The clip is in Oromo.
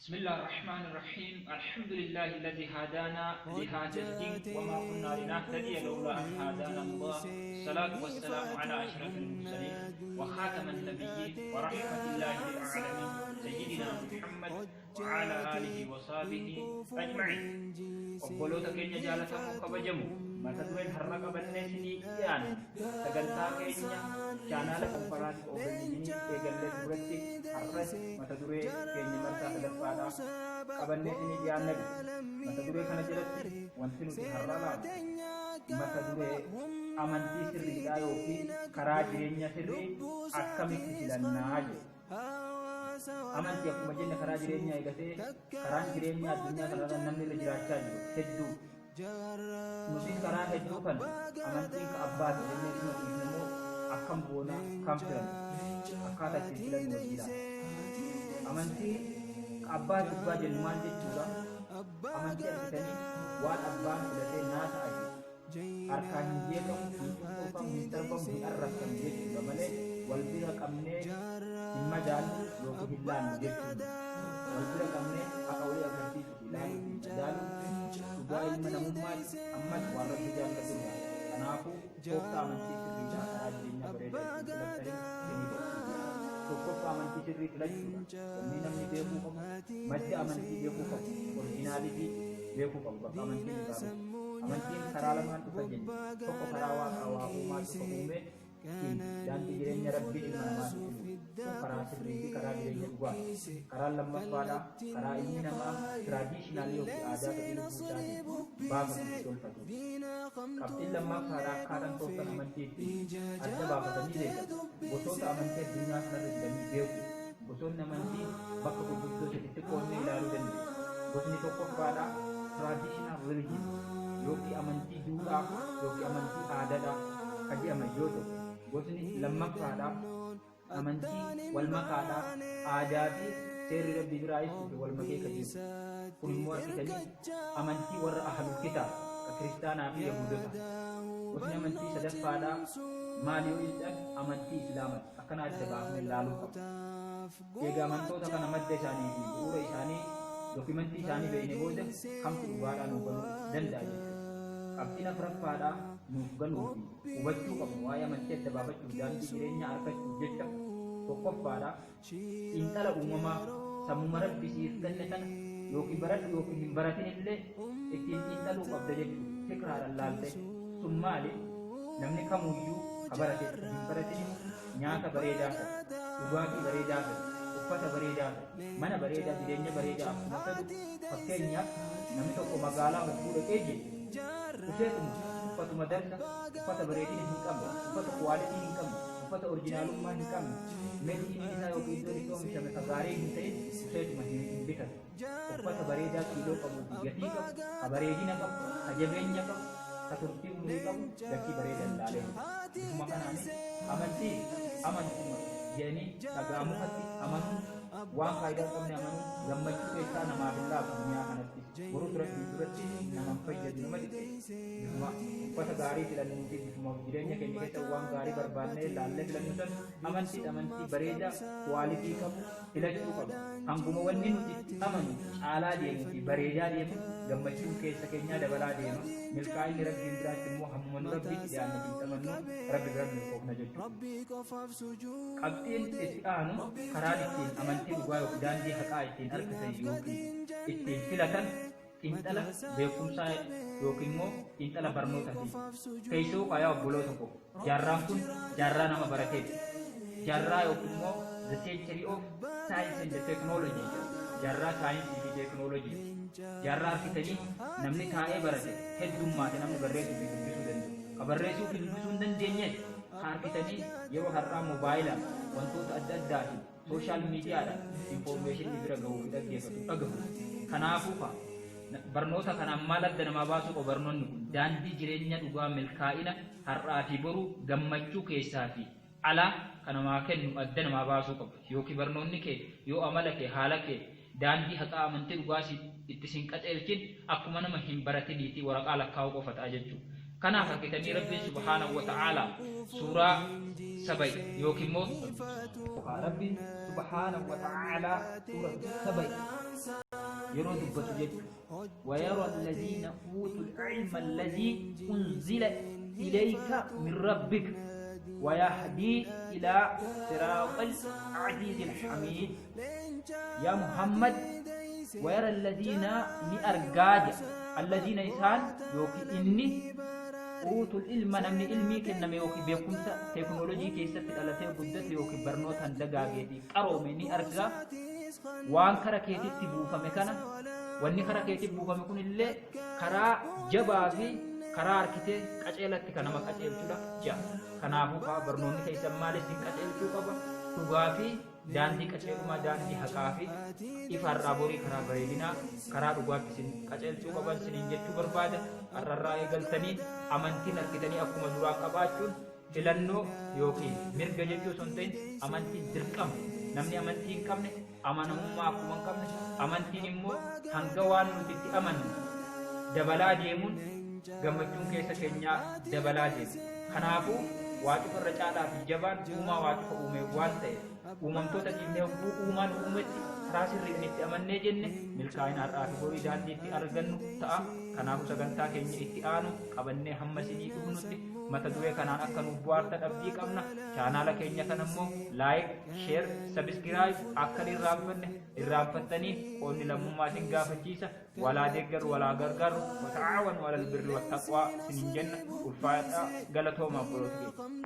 بسم الله الرحمن الرحيم. الحمد لله الذي هدانا لهذا الدين وما كنا لنهتدي لولا أن هدانا الله. الصلاة والسلام على أشرف المرسلين وخاتم النبيين ورحمة الله للعالمين، سيدنا محمد وعلى آله وصحبه أجمعين. Obboloota keenya jaalatamoo kabajamu, mata dureen har'a qabannee isinii dhiyaanne sagantaa keenya chaanaala Comparative of Religion eegallee duratti har'as mata duree keenya marsaa sadaffaadhaa qabannee isinii dhiyaannedha. Mata duree kana jalatti wanti nuti har'a laallu mata duree amantii sirriidhaa yookiin karaa jireenya sirrii akkamitti filannaa jedhu. Amantii akkuma jenne karaa jireenyaa eegatee, karaan jireenyaa addunyaa kanarra namni irra jiraachaa jiru hedduu. Nutis karaa hedduu kana amantiin ka abbaati jennee dhuma dhiifne immoo akkam goona, kam filanna, akkaataa ittiin filannu wajji ilaalla. Amantii ka abbaati dhugaa jennu maal jechuudha? Amantii argitanii waan abbaan filatee naa ta'a jedhu harkaan hin jeeqamu, hin cunqurfamu, hin sarbamu, hin arrabsamu jechuudha malee wal bira qabnee hin madaallu yookiin hin laannu jechuudha. Wal bira qabnee haqa walii agarsiisuu fi ilaaluu fi madaaluun dhugaa ilma namummaati, ammas waan Rabbi jaallatudha. Kanaafuu tooftaa amantii sirriidhaa karaa jireenyaa bareedaa ittiin filattaniin isinii barsiisa. Tokkoffaa, amantii sirrii filachuudha. Wanni namni beekuu qabu madda amantii beekuu qabu, originality beekuu qabu, bakka amantiin irraa dhufu. Amantiin karaa lamaan dhufa jenne. Tokko karaa Waaqaa waa uumaa cufa uumee ittiin daandii jireenya Rabbii ilma namaatti fidu. Kun karaa sirrii fi karaa jireenya dhugaati. Karaan lammaffaadhaa karaa ilmi namaa traditional yookiin aadaa fedhii lubbuu isaatiin baafatu itti tolfatu. Qabxiin lammaffaadhaa akkaataan tooftan amantii ittiin adda baafatanii beekan gosoota amantii addunyaa kanarra jiranii beeku. Gosoonni amantii bakka gurguddoo saditti qoodnee ilaaluu dandeenya. Gosni tokkoffaadhaa traditional religion yookiin amantii duudhaa yookiin amantii aadaadhaa ka jedhaman yoo ta'u, gosni lammaffaadhaa amantii wal makaadhaa, aadaa fi seerri Rabbii biraayis dhufe wal makee ka jiru. Kun immoo argitanii amantii warra ahlul kitaab ka kiristaanaa fi Yahudota. Gosni amantii sadaffaadhaa maal yoo jedhan, amantii Islaamati. Akkana adda baafnee ilaaluu qabna. Egaa amantoota kana madda isaanii fi bu'uura isaanii, document isaanii beekne booda kamtu dhugaadhaa nuuf galuu danda'a jechuudha. Qabxiin afuraffaadhaa nuuf galuu fi hubachuu qabnu waa'ee amantii adda baafachuuf, daandii jireenyaa argachuuf jecha, tokkoffaadha xiinxala uumamaa. Sammuma Rabbi siif kenne kana yookiin baradhu yookiin hin baratin illee ittiin xiinxaluu qabda jechuudha. Fikraadhaan laalte sun maali? Namni kamuyyuu, ka barate hin baratinis, nyaata bareedaa fedha, dhugaatii bareedaa fedha, uffata bareedaa fedha, mana bareedaa, jireenya bareedaa akkuma fedhu. Fakkeenyaaf, namni tokko magaalaa hogguu dhaqee jedhe useetuma uffatuma dansa, uffata bareedina hin qabne, uffata quality hin qabne, uffata originalummaa hin qabne, meediin isaa yookiin iddoon itti oomishame ka gaarii hin ta'in useetuma hin bitatu. Uffata bareedaa kiiloo qabuu fi gatii qabu, ka bareedina qabu, ka jabeenya qabu, ka turtii umurii qabu, gatii bareedaa ilaalee bita. Bifuma kanaanis amantii amantuma jedhanii dhagaa mukatti amanuun, waan faayidaa hin qabne amanuun gammachuu keessaa namaaf hin laatu. Duniyaa kanattis borus Rabbiin duratti nama hin fayyadu, nama xiqqeessa. Bifuma uffata gaarii filannuu fi bifuma jireenya keenya keessa waan gaarii barbaannee laallee filannu san amantii amantii bareedaa quality qabu filachuu qabna. Hanguma wanni nuti itti amanu caalaa deemuu fi bareedaa deemu, gammachuun keessa keenyaa dabalaa deema. Milkaa'inni Rabbiin biraatti immoo hammuma nu Rabbiitti dhiyaanne fi itti amannu Rabbi bira milkoofna jechuudha. Qabxiin itti aanu karaan ittiin amantii dhugaa yookiin daandii haqaa ittiin argatan yookiin ittiin filatan xiinxala beekumsaa yookiin immoo xiinxala barnootaati. Keessoo yaa obboloota koo, jaarraan kun jaarraa nama barateeti. Jaarraa yookiin immoo the century of science and technology jedha. Jaarraa saayinsii fi teeknoolojii. Jaarraa argitanii namni taa'ee barate heddummaate, namni barreessuu fi dubbisuu danda'u. Ka barreessuu fi dubbisuu hin dandeenyees ka argitanii yeroo har'aa moobaayilaan, wantoota adda addaatiin, social mediadhaan information bira gahuu fi dhaggeeffatu, dhagahu. Kanaafuu ka barnoota kanaan maal adda namaa baasuu qabu? Barnoonni kun daandii jireenya dhugaa, milkaa'ina har'aa fi boruu, gammachuu keessaa fi alaa kan namaa kennu adda namaa baasuu qabu. Yookiin barnoonni kee yoo amala kee, haala kee, daandii haqaa amantii dhugaa itti sin qaceelchin, akkuma nama hin baratiniitii waraqaa lakkaa'uu qofa ta'a jechuudha. Kanaaf argitanii Rabbiin subhaanahu wa ta'aalaa suuraa Saba'i yookiin immoo Rabbiin subhaanahu wa ta'aalaa suuraa Saba'i. Yeroo dubbatu jechuudha. ويرى الذين أوتوا العلم الذي أنزل إليك من ربك ويهدي إلى صراط العزيز الحميد. يا محمد، ويرى الذين نأرقاج الذين إسان يوكي إني أوتوا العلم، نمني علمي كنما يوكي بيكمسا تكنولوجي كيست التي قدت يوكي برنوتا دقاقيتي قرومي نأرقا وان كرا كيتي تبوفا مكانا، wanni karaa keetti buufame kun illee karaa jabaa fi karaa harkitee qaceelatti kan nama qaceelchudha jaa. Kanaafuu faa barnoonni keessan maalis hin qaceelchuu qaba? Dhugaa fi daandii qaceelumaa, daandii haqaa fi ifa har'aa borii, karaa bareedinaa, karaa dhugaatti isin qaceelchuu qaban isiniin jechuu barbaada. Har'arraa eegaltanii amantiin harkitanii akkuma duraa qabaachuun filannoo yookiin mirga jechuu osoo hin ta'in amantiin dirqama. Namni amantii hin qabne amanamummaa akkuma hin qabne, amantiin immoo hanga waan nuti itti amannu dabalaa deemuun gammachuun keessa keenyaa dabalaa deema. Kanaafuu waaqa irra caalaa fi jabaan uumaa waaqa uume waan ta'eef, uumamtoota dhiibnee hogguu uumaan uumetti karaa sirriin itti amannee jenne, milkaa'ina har'aa fi borii daandii itti argannu ta'a. Kanaafuu sagantaa keenya itti aanu qabannee hamma isinii dhufnutti mata duree kanaan akka nuuf bu'aartan abdii qabna. Chaanaala keenya kana immoo like, share, subscribe akka hin irraanfanne irraanfattanii qoonni lammummaa isin gaafachiisa. Walaa deeggaru, walaa gargaaru, وتعاونوا على البر والتقوى isiniin jenna. Ulfaadhaa, galatoomaa, obboloota keenya.